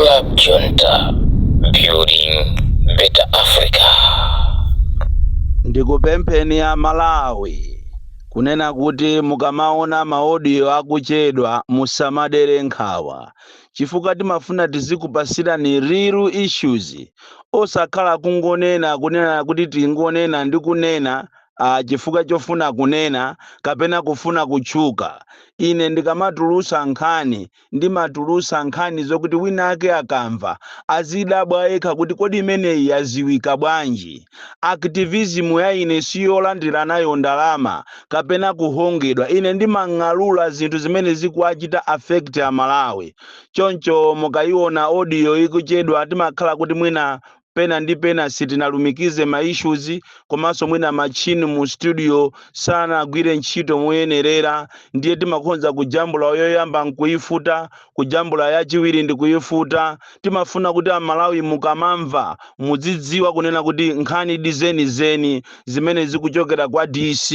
Club Junta, building better Africa. Ndikupempheni a Malawi kunena kuti mukamaona ma audio akuchedwa, musamadere nkhawa, chifukwa timafuna tizikupasirani real issues, osakhala kungonena, kunena kuti tingonena ndi kunena chifukwa chofuna kunena kapena kufuna kutchuka. Ine ndikamatulusa nkhani, ndimatulusa nkhani zokuti wina ake akamva azidabwa yekha kuti kodi imeneyi yaziwika bwanji? Activism ya ine siyolandira nayo ndalama kapena kuhongedwa. Ine ndimang'alula zinthu zimene zikuachita affect Amalawi. Choncho mukayiona audio ikuchedwa, timakhala kuti mwina pena ndi pena sitinalumikize ma issues, komanso mwina machine mu studio sanagwire ntchito moyenerera. Ndiye timakonza kujambula yoyamba nkuyifuta, kujambula yachiwiri ndi kuyifuta. Timafuna kuti Amalawi mukamamva mudzidziwa kunena kuti nkhani ndi zenizeni zimene zikuchokera kwa DC.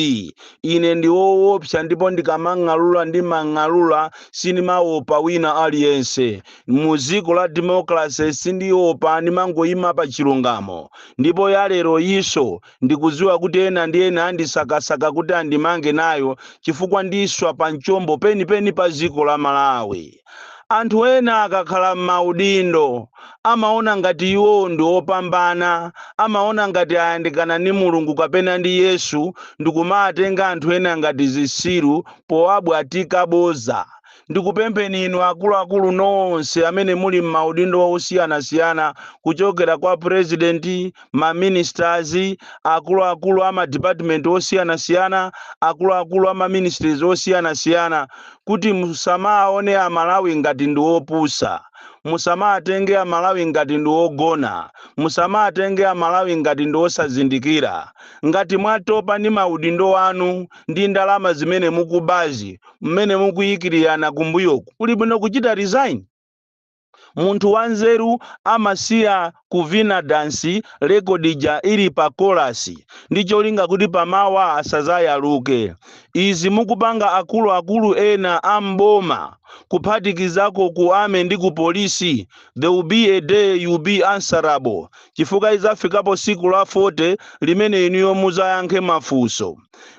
Ine ndi woopsa, ndipo ndikamang'alula ndimang'alula, sindimaopa wina aliyense. Mu dziko la democracy sindiopa, ndimangoyima pa chilungamo. Ndipo ya lero iso ndikudziwa kuti ena ndi ena andisakasaka kuti andimange nayo, chifukwa ndiswa pa mchombo penipeni pa dziko la Malawi. Anthu ena akakhala m'maudindo amaona ngati iwo ndi opambana, amaona ngati ayandikana ndi Mulungu kapena ndi Yesu, ndikumatenga anthu ena ngati zisilu powabwatika boza. Ndikupempheni inu akuluakulu nonse amene muli m'maudindo osiyanasiyana, kuchokera kwa president, ma ministers, akuluakulu a ma department osiyanasiyana, akuluakulu a ma ministries osiyanasiyana, kuti musamaone Amalawi ngati ndi opusa, musamatenge Amalawi ngati ndi ogona, musamatenge Amalawi ngati ndi osazindikira. Ngati mwatopa ndi maudindo anu ndi ndalama zimene mukubazi, mmene mukuyikirirana kumbuyoku, kuli bwino kuchita resign. Munthu wanzeru amasiya kuvina dansi record ija ili pa chorus, ndi cholinga kuti pamawa asazayaluke. Izi mukupanga akuluakulu ena a mboma, kuphatikizako ku army ndi ku polisi, there will be a day you will be answerable, chifukwa izafikapo siku la 40 limene inuyo muzayankhe mafunso.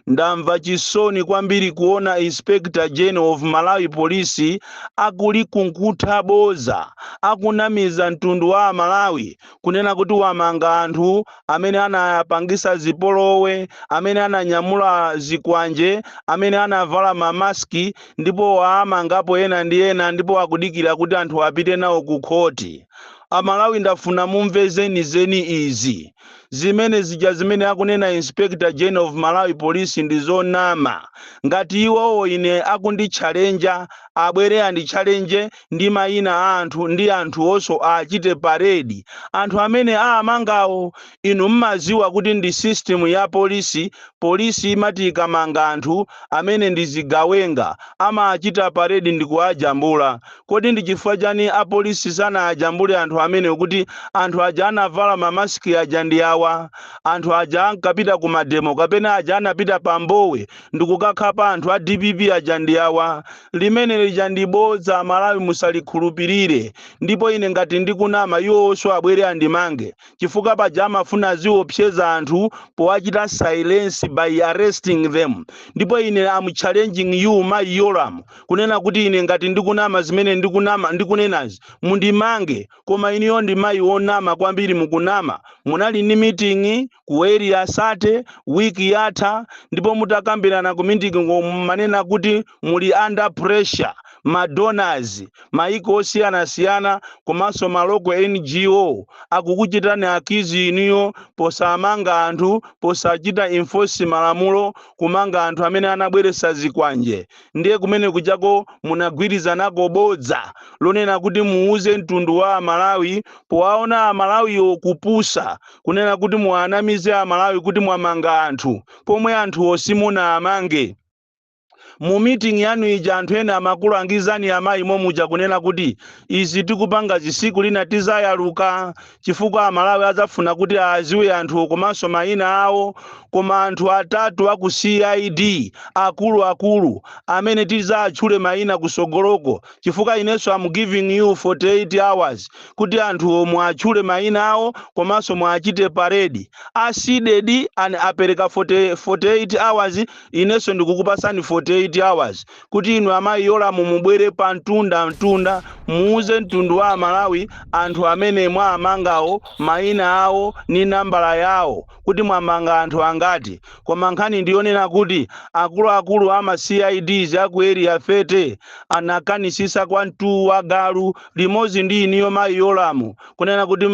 Ndamva chisoni kwambiri kuona Inspector General of Malawi Police akulikunkutha boza, akunamiza mtundu wa Amalawi kunena kuti wamanga anthu amene anapangisa zipolowe, amene ananyamula zikwanje, amene anavala mamaski, ndipo waamangapo ena ndi ena, ndipo akudikira kuti anthu apite nawo ku khoti. Amalawi, ndafuna mumve zenizeni izi. Zimene zija zimene akunena Inspector General of Malawi Police ndi zonama. Ngati iwowo ine akunditchalenja, abwere anditchalenje ndi mayina a anthu, ndi anthu onso achite parade anthu amene amangawo. Inu mmaziwa kuti ndi system ya polisi. Polisi imati ikamanga anthu amene ndi zigawenga, amachita parade ndi kuwajambula. Kodi ndi chifukwa chani apolisi sanajambule anthu amene, kuti anthu aja anavala mamaski aja ndi awa, anthu aja ankapita ku ma demo kapena aja anapita pa Mbowe ndikukakhapa anthu a DPP aja ndi awa? Limene lija ndi bodza, Malawi, musalikhulupirire. Ndipo ine ngati ndikunama, iwonso abwere andimange, chifukwa paja amafuna aziopseza anthu powachita silence by arresting them. Ndipo ine am challenging you, Mai Yoram, kunena kuti ine ngati ndikunama zimene ndikunama ndikunenazi, mundimange. Koma iniyo ndi mayi wonama kwambiri, mukunama. Munali ndi meeting ku Area 30 wiki yatha, ndipo mutakambirana ku meeting manena kuti muli under pressure, ma donors, maiko osiyanasiyana komanso ma local NGO akukuchitani accuse inuyo posamanga anthu, posachita enforce malamulo, kumanga anthu amene anabweretsa zikwanje. Ndiye kumene kujako munagwirizanako bodza lonena kuti muuze mtundu wa Amalawi, powaona Amalawiwo kupusa, kunena kuti muanamize Amalawi kuti mwamanga anthu, pomwe anthuwo simunaamange. Mu meeting yanu ija, anthu ena amakulangizani amayi momuja kunena kuti izi tikupanga zisiku lina tizayaluka, chifukwa Amalawi adzafuna kuti aziwe anthu komanso mayina awo. Koma anthu atatu aku CID akuluakulu amene tizatchule mayina kusogoloko, chifukwa inenso am giving you 48 hours kuti anthu omwe atchule mayina awo komanso mwachite parade. A CDEDI apereka 40, 48 hours, inenso ndikukupasani 48 hours kuti inu amayi Yolamu mubwere pa mtunda mtunda, muuze mtundu wa Amalawi anthu amene mwamangawo, mayina awo ni nambala yawo, kuti mwamanga anthu angati. Koma nkhani ndiyonena kuti akuluakulu ama CIDs aku Area 30 anakanisisa kwa mtuwu wa galu limodzi ndi iniyo mayi Yolamu kunena kuti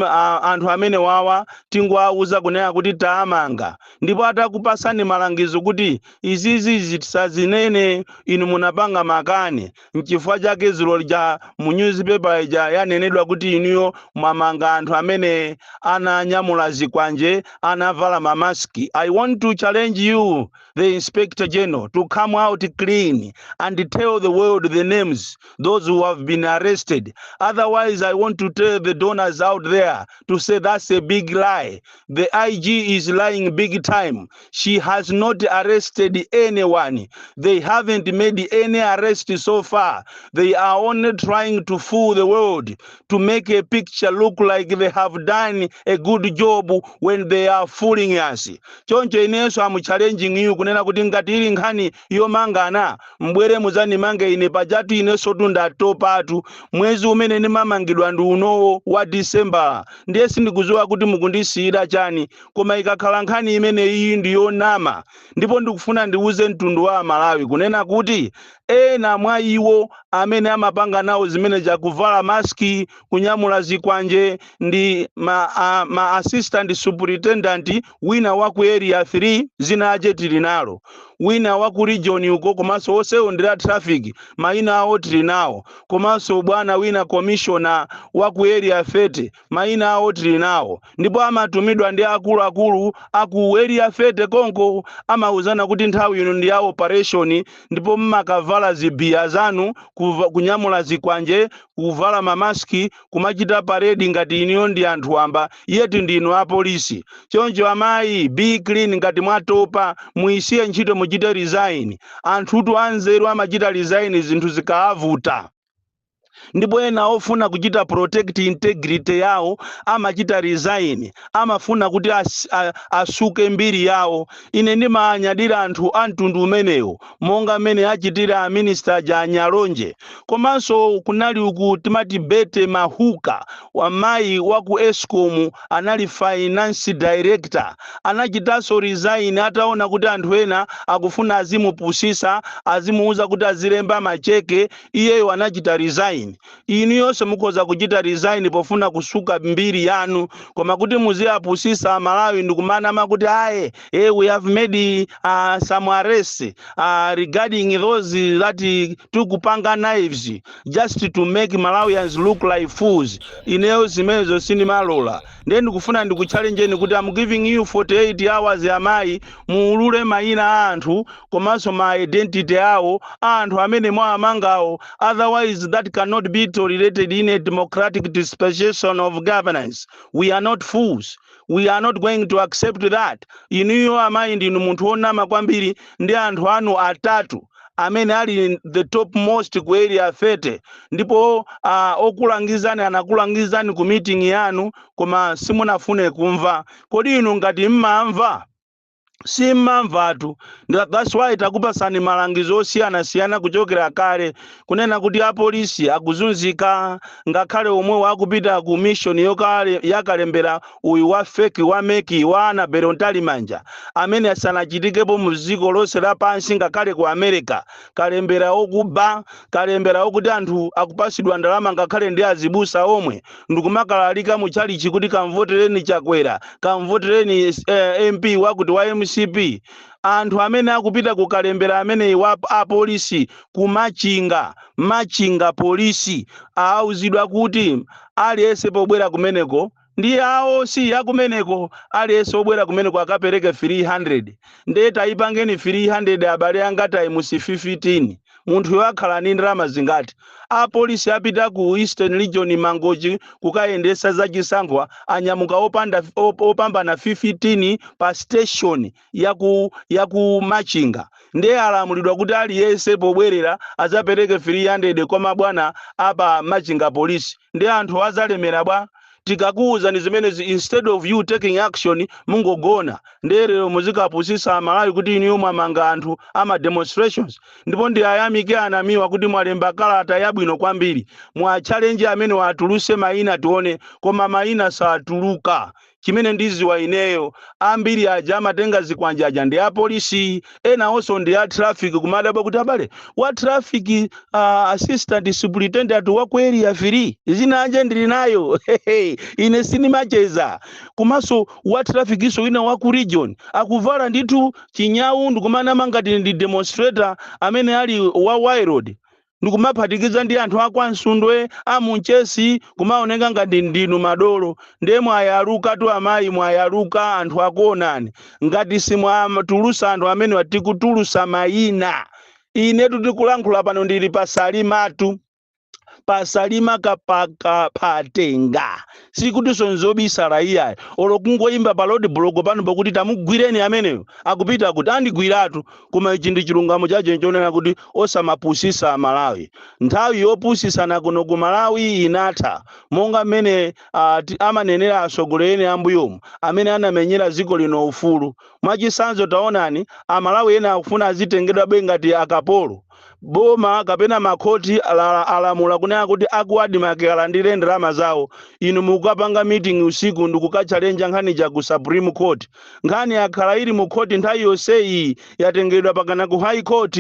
anthu amene wawa tingowauza kunena kuti taamanga. Ndipo atakupasani malangizo kuti izizi zitisazinene, inu munapanga makani. Nchifukwa chake zulo lija mu newspaper ija yanenedwa kuti inuyo mwamanga anthu amene ananyamula zikwanje, anavala mamaski. I want to challenge you, the Inspector General, to come out clean and tell the world the names, those who have been arrested. Otherwise, I want to tell the donors out there to say that's a big lie. The IG is lying big time. She has not arrested anyone. They haven't made any arrest so far. They are only trying to fool the world, to make a picture look like they have done a good job when they are fooling us. Choncho inenso am challenging you kunena kuti ngati ili nkhani yomangana, mbwere muzandimange ine. Pajatu inenso tundatopatu. Mwezi umene ndimamangidwa ndi unowo wa Disemba, ndiye sindikudziwa kuti mukundisiyira chani. Koma ikakhala nkhani imene iyi ndiyonama. Ndipo ndikufuna ndiuze mtundu wa Amalawi kunena kuti ena mwa iwo amene amapanga nawo zimene chakuvala maski, kunyamula zikwanje, ndi ma assistant superintendent, wina wa ku Area 3, zina ache tili nalo, wina wa ku region uko, komanso onsewo ndi la traffic, mayina awo tili nawo, komanso bwana wina commissioner wa ku Area 30, mayina awo tili nawo. Ndipo amatumidwa ndi akuluakulu aku Area 30 konko, amauzana kuti nthawi ino ndi ya operation, ndipo mmakavala zibiya zanu, kunyamula zikwanje, kuvala mamaski, kumachita parade ngati iniyo ndi anthu wamba, yet ndinu apolisi. Choncho amayi, be clean. Ngati mwatopa, muyisiye ntchito, muchite resign. Anthutu anzeru amachita resign zinthu zikaavuta, ndipo ena ofuna kuchita protect integrity yawo amachita resign, amafuna kuti asuke mbiri yawo. Ine ndimanyadira anthu a mtundu umenewo, monga mmene achitira a minister ja Nyalonje. Komanso kunali uku timati Bete Mahuka, wamayi wa ku ESCOM, anali finance director, anachitanso resign ataona kuti anthu ena akufuna azimupusisa, azimuuza kuti azilemba macheke. Iyeyo anachita resign. Inu yonse mukhoza kuchita resign pofuna kusuka mbiri yanu, koma kuti muziyapusisa Amalawi ndikumanama kuti aye, we have made some arrests regarding those that took panga knives, just to make Malawians look like fools, ineyo zimenezo sindimalola. Ndiye ndikufuna ndikuchallenjeni kuti I'm giving you 48 hours, amayi, muulule mayina a anthu komanso ma identity awo a anthu amene mwawamangawo. Otherwise, that cannot be tolerated in a democratic dispensation of governance. We are not fools. We are not going to accept that. Inuyo amayi ndinu munthu wonama kwambiri, ndi anthu anu atatu amene ali the top most ku Area 30. Ndipo okulangizani anakulangizani ku meeting yanu, koma simunafune kumva. Kodi inu ngati mmamva? Simmamvatu. That's why takupasani malangizo osiyanasiyana kuchokera kale kunena kuti apolisi akuzunzika, ngakhale omwe wakupita ku mission yakalembera uyu wa fake wa MEC wa Annabel Mtalimanja, amene asanachitikepo mu dziko lonse lapansi, ngakhale ku America. Kalembera okuba, kalembera okuti anthu akupasidwa ndalama ngakhale ndi azibusa omwe, ndikumakalalika mu chalichi kuti kamvotereni Chakwera, kamvotereni MP wakuti wa MCP. Anthu amene akupita kukalembera ameneyi wa apolisi kumachinga, Machinga polisi, auzidwa kuti aliyense pobwera kumeneko ndi Ndiye awo si akumeneko, aliyense obwera kumeneko akapereke 300. Ndiye tayipangeni 300, abale anga, times 15, munthu akhala ndi ndalama zingati? Apolisi apita ku Eastern Region, Mangochi, kukayendesa zachisankho, anyamuka opambana 15 pa station yaku Machinga. Ndiye alamulidwa kuti aliyense pobwerera azapereke 300 kwa mabwana apa Machinga Polisi. Ndiye anthu azalemera bwa? Tikakuwuzani zimenezi, instead of you taking action, mungogona. Ndiye lero muzikapusisa Amalawi kuti iniyo mwamanga anthu ama demonstrations. Ndipo ndi ayamike anamiwa kuti mwalemba kalata yabwino kwambiri, mwa challenge amene watuluse mayina tione, koma mayina satuluka. Chimene ndiziwa ineyo, ambiri aja amatenga zikwanja aja ndi apolisi, ena onso ndi a traffic. Kumadabwa kuti abale wa traffic, assistant superintendent wa ku Area 3, zinanje ndili nayo, ine sinimacheza. Komanso wa traffic iso wina wa ku region akuvala ndithu chinyawu ndikumanama ngati ndi demonstrator amene ali wa Wild, ndikumaphatikiza ndi anthu akwansundwe amunchesi, kumaoneka ngati ndinu madolo. Ndiye mwayaluka tu amayi, mwayaluka, anthu akuonani. Ngati simwatulusa anthu amene tikutulusa mayina, inetu tikulankhula pano ndili pasalimatu, pasalima kapaka patenga, sikutinso nzobisala iyayi. Olo kungoyimba pa road block pano pakuti tamugwireni ameneyo akupita kuti andigwiratu. Koma ichi ndi chilungamo chache, chonena kuti osamapusisa Malawi. Nthawi yopusisana kuno ku Malawi inatha, monga mmene amanenera atsogoleri ambuyomu amene anamenyera dziko lino ufulu. Mwachisanzo, taonani, Amalawi ena akufuna azitengedwa bwe ngati akapolo. Boma kapena makhoti alamula kunena kuti aku ADMARC alandire ndalama zawo. Inu mukapanga meeting usiku ndikukachalenja nkhani ja ku Supreme Court. Nkhani yakhala ili mu court nthawi yonseyi, yatengedwa pakana ku High Court,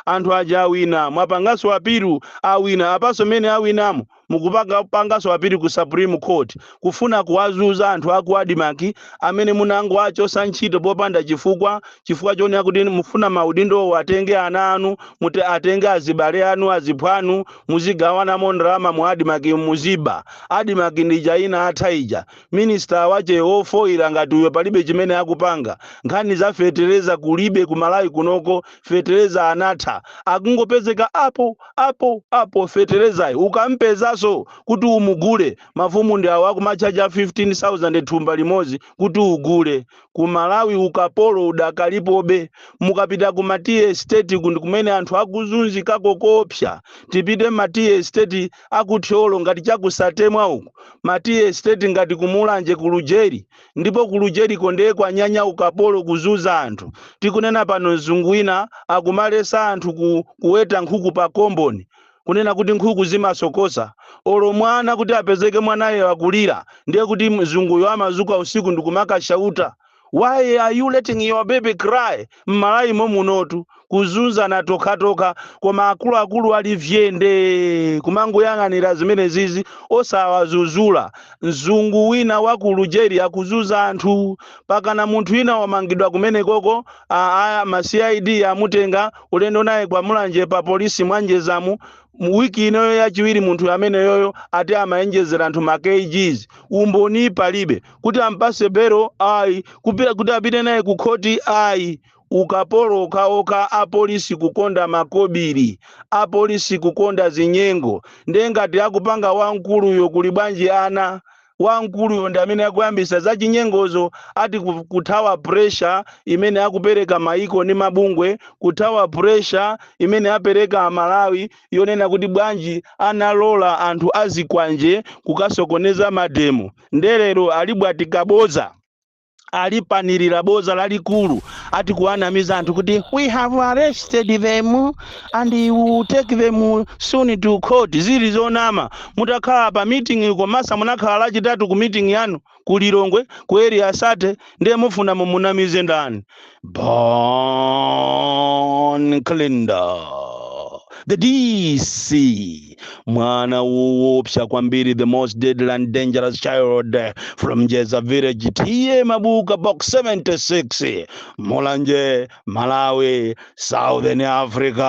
anthu aja awina, mwapanganso appeal, awina. Apanso mmene awinamo, mukupanga panganso appeal ku Supreme Court, kufuna kuwazuza anthu aku ADMARC amene munango achosa ntchito popanda chifukwa, chifukwa chonena kuti mufuna maudindo atenge ana anu, muti atenge azibale anu, aziphwanu, muzigawanamo ndalama mu ADMARC, muziba. ADMARC ndija ina atha ija. Minister wache wofoira ngati uyo palibe chimene akupanga. Nkhani za fetereza kulibe ku Malawi kunoko, fetereza anatha, akungopezeka apo apo apo. Feterezayo ukampezanso kuti umugule, mafumu ndi awo akumachaja 15,000 thumba limodzi kuti ugule. Ku Malawi ukapolo udakalipobe. Mukapita ku ma tea estate kundi kumene anthu akuzunzikako kopsa. Tipite ma tea estate akuthyolo ngati chakusatemwa uku, ma tea estate ngati kumulanje, kulujeri. Ndipo kulujeriko ndiye kwanyanya ukapolo, kuzuza anthu. Tikunena pano, mzungu wina akumalesa anthu kuweta nkhuku pa komboni, kunena kuti nkhuku zimasokosa. Olo mwana kuti apezeke mwanayo akulira, ndiye kuti mzunguyo amazuka usiku ndikumakashauta, "Why are you letting your baby cry?" Mmalawi momunotu kuzunzana tokhatokha, koma akuluakulu ali vyende kumangoyang'anira zimene zizi osawazuzula. Mzungu wina wa ku Lujeri akuzuza anthu, pakana munthu wina wamangidwa kumenekoko, ma CID amutenga ulendo naye kwa Mulanje pa polisi mwanjezamu. Mu wiki inoyo yachiwiri, munthu ameneyoyo ati amayenjezera anthu ma kgs. Umboni palibe kuti ampase belo, ayi, kupita kuti apite naye ku khoti, ayi. Ukapolo okhaokha, apolisi kukonda makobiri, apolisi kukonda zinyengo. Ndiye ngati akupanga wamkuluyo, kuli bwanji ana? Wamkuluyo ndi amene akuyambisa za chinyengozo, ati kuthawa pressure imene akupereka maiko ndi mabungwe, kuthawa pressure imene apereka Amalawi yonena kuti bwanji analola anthu azikwanje kukasokoneza ma demo. Ndelero alibwatika boza, alipanirira boza lalikulu, ati kuwanamiza anthu kuti we have arrested them and we will take them soon to court. Zili zonama. Mutakhala pa meeting komasa, munakhala Lachitatu ku meeting yanu ku Lilongwe ku Area 30, ndiye mufuna mumunamize ndani? Bon Kalindo, the DC, mwana woopsa kwambiri, the most deadly and dangerous child from Jeza Village, T/A Mabuka, Box 76, Mulanje, Malawi, Southern Africa.